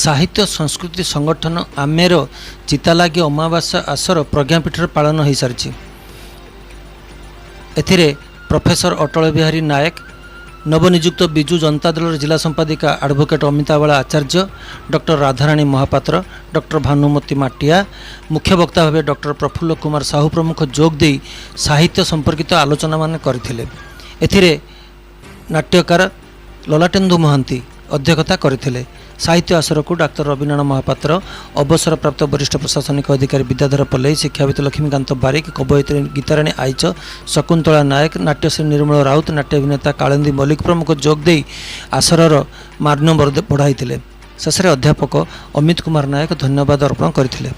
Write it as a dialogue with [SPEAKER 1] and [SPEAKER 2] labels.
[SPEAKER 1] ସାହିତ୍ୟ ସଂସ୍କୃତି ସଂଗଠନ ଆମେର ଚିତାଲାଗି ଅମାବାସ୍ୟା ଆସର ପ୍ରଜ୍ଞାପୀଠରେ ପାଳନ ହୋଇସାରିଛି। ଏଥିରେ ପ୍ରଫେସର ଅଟଳ ବିହାରୀ ନାୟକ, ନବନିଯୁକ୍ତ ବିଜୁ ଜନତା ଦଳର ଜିଲ୍ଲା ସମ୍ପାଦିକା ଆଡ଼ଭୋକେଟ୍ ଅମିତାବାଳା ଆଚାର୍ଯ୍ୟ, ଡକ୍ଟର ରାଧାରାଣୀ ମହାପାତ୍ର, ଡକ୍ଟର ଭାନୁମତୀ ମାଟିଆ, ମୁଖ୍ୟ ବକ୍ତା ଭାବେ ଡକ୍ଟର ପ୍ରଫୁଲ୍ଲ କୁମାର ସାହୁ ପ୍ରମୁଖ ଯୋଗ ଦେଇ ସାହିତ୍ୟ ସମ୍ପର୍କିତ ଆଲୋଚନାମାନ କରିଥିଲେ। ଏଥିରେ ନାଟ୍ୟକାର ଲଲାଟେନ୍ଦୁ ମହାନ୍ତି ଅଧ୍ୟକ୍ଷତା କରିଥିଲେ। ସାହିତ୍ୟ ଆସରକୁ ଡାକ୍ତର ରବୀନ୍ଦ୍ରନାଥ ମହାପାତ୍ର, ଅବସରପ୍ରାପ୍ତ ବରିଷ୍ଠ ପ୍ରଶାସନିକ ଅଧିକାରୀ ବିଦ୍ୟାଧର ପଲେଇ, ଶିକ୍ଷାବିତ ଲକ୍ଷ୍ମୀକାନ୍ତ ବାରିକ, କବୟିତ୍ରୀ ଗୀତାରାଣୀ ଆଇଚ, ଶକୁନ୍ତଳା ନାୟକ, ନାଟ୍ୟଶ୍ରୀ ନିର୍ମଳ ରାଉତ, ନାଟ୍ୟ ଅଭିନେତା କାଳନ୍ଦୀ ମଲ୍ଲିକ ପ୍ରମୁଖ ଯୋଗ ଦେଇ ଆସରର ମାନ ବଢ଼ାଇଥିଲେ। ଶେଷରେ ଅଧ୍ୟାପକ ଅମିତ କୁମାର ନାୟକ ଧନ୍ୟବାଦ ଅର୍ପଣ କରିଥିଲେ।